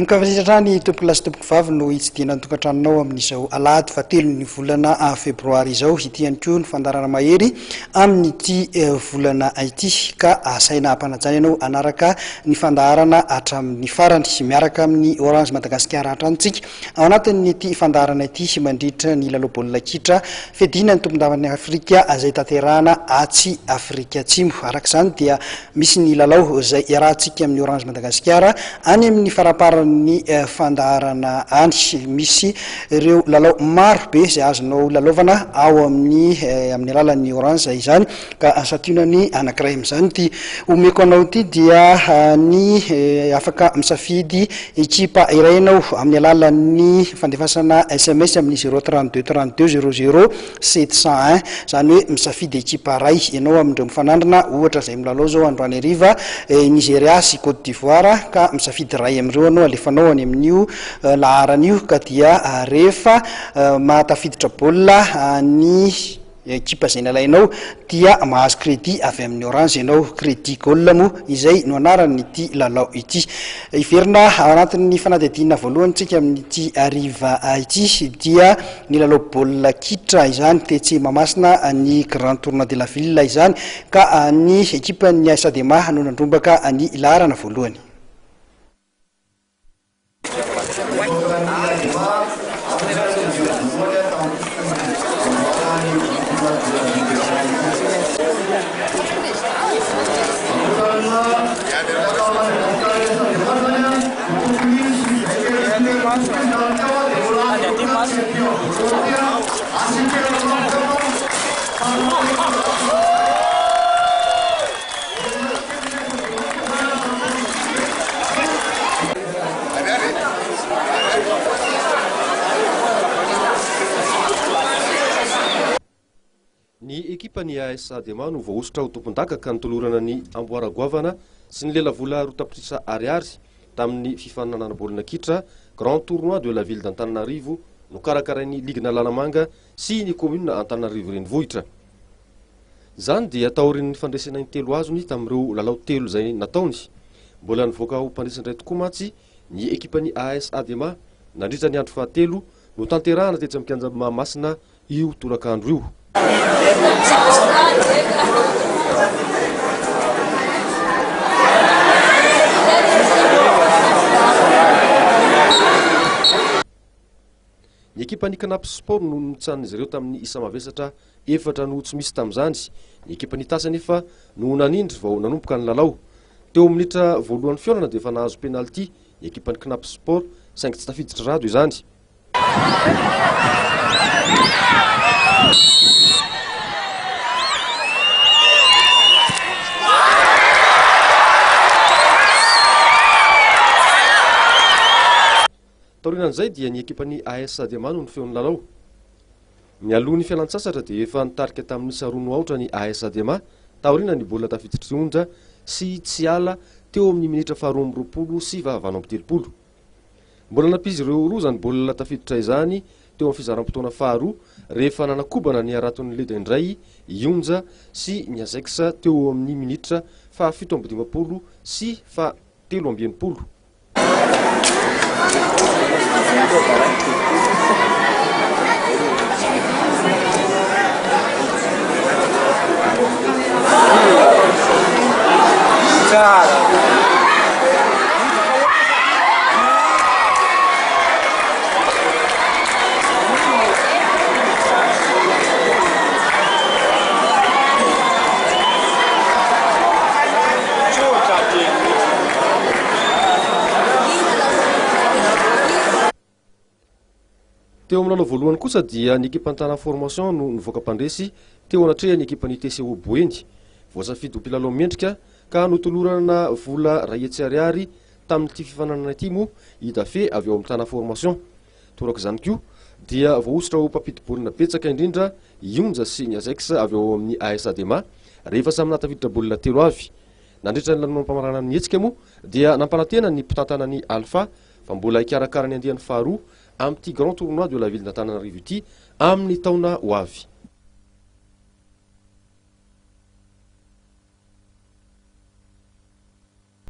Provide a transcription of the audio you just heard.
Amin-kafaliana hatrany tompokolahy sy tompokovavy no hitsidihana ny tokantranonao amin'izao alahady fahatelon'ny volana febroary izao. Ity ihany koa ny fandaharana mahery amin'ity volana ity ka asaina hampanajana ianao hanaraka ny fandaharana hatramin'ny farany. Miaraka amin'ny Orange Madagasikara hatrany tsika ao anatin'ity fandaharana ity mandritra ny lalao baolina kitra fiadiana ny tompondavan'i Afrika izay tanterahana atsy Afrika Atsimo. Araka izany dia Misy ny lalao izay iarahantsika amin'ny Orange Madagasikara any amin'ny faramparan'ny fandaharana any. Misy ireo lalao maro be izay azonao lalaovana ao amin'ny amin'ny alalan'ny Orange izany ka santionany anankiray amin'izany ity omeko anao ity dia ny afaka misafidy ekipa iray ianao amin'ny alalan'ny fandefasana sms amin'ny zéro 32 32 00 701, izany hoe misafidy ekipa iray ianao amin'ireo mifanandrina, ohatra izay milalao izao androany hariva Nigeria sy Cote d'Ivoire ka misafidy iray amin'ireo ianao alefanao any amin'io laharana io ka dia rehefa mahatafiditra baolina ny ekipa izay nalainao dia mahazo crédit avy amin'ny Orange ianao, crédit goal moa izay no anaran'ity lalao ity. Hiverina ao anatin'ny fanadihadiana voalohany tsika amin'ity hariva ity dia Ny lalao baolina kitra izany tetsy Mahamasina ny Grand Tournoi de la Ville izany ka ny ekipan'ny AS Adema no nandrombaka ny laharana voalohany. Ny ekipan'ny AS Adema no voahosotra ho tompondaka ka notolorana ny amboara goavana sy ny lelavola roa tapitrisa ariary tamin'ny fifaninanana baolina kitra Grand Tournoi de la Ville d'Antananarivo nokarakarain'ny Ligin'Analamanga sy ny Commune Antananarivo Renivohitra. Izany dia taorian'ny fandresena intelo azony tamin'ireo lalao telo izay nataony. Mbola nivoaka ho mpandresy indray tokoa mantsy ny ekipan'ny AS Adema nandritra ny andro fahatelo notanterahana tetsy amin'ny kianjan'i Mahamasina io tolakandro io. Ny ekipan'ny Cnaps Sport no notsanin'izy ireo tamin'ny isa mavesatra efatra no tsy misy tamin'izany. Ny ekipan'ny Itasy anefa no nanindry vao nanomboka ny lalao. Teo amin'ny minitra voalohan'ny fihaonana dia efa nahazo penalty ny ekipan'ny Cnaps Sport saingy tsy tafiditra rado izany. Taorianan'izay dia ny ekipan'ny AS Adema no nifeho ny lalao. Nialoha ny fialantsasatra dia efa nitarika tamin'ny isa roa no aotra ny AS Adema taorianan'ny baolina tafiditr'i Onja sy Tsiala teo amin'ny minitra faharoa amby roapolo sy fahavalo amby telopolo. Mbola nampizy ireo roa izany baolina tafiditra izany teo amin'ny fizaram-potoana faharoa rehefa nanakobana ny haraton'ny Leda indray i Onja sy ny Azex teo amin'ny minitra fahafito amby dimampolo sy fahatelo amby enimpolo. Teo amin'ny lalao voalohany kosa dia ny ekipan'ny Tana Formation no nivoaka mpandresy teo anatrehan'ny ekipan'ny TCO Boeny. Voasafidy ho mpilalao mendrika ka notolorana vola 100 ariary tamin'ity fifaninanana ity moa i Dafe avy ao amin'ny Tana Formation. Toraka izany koa dia voahosotra ho mpampidi-baolina betsaka indrindra i Onja sy ny Azex avy ao amin'ny AS Adema rehefa samy nahatafiditra baolina telo avy. Nandritra ny lanonam-pamaranana ny hetsika moa dia nampanantena ny mpitantana ny Alpha fa mbola hikarakara ny andiany faharoa amin'ity Grand Tournoi de la Ville d'Antananarivo ity amin'ny taona ho avy.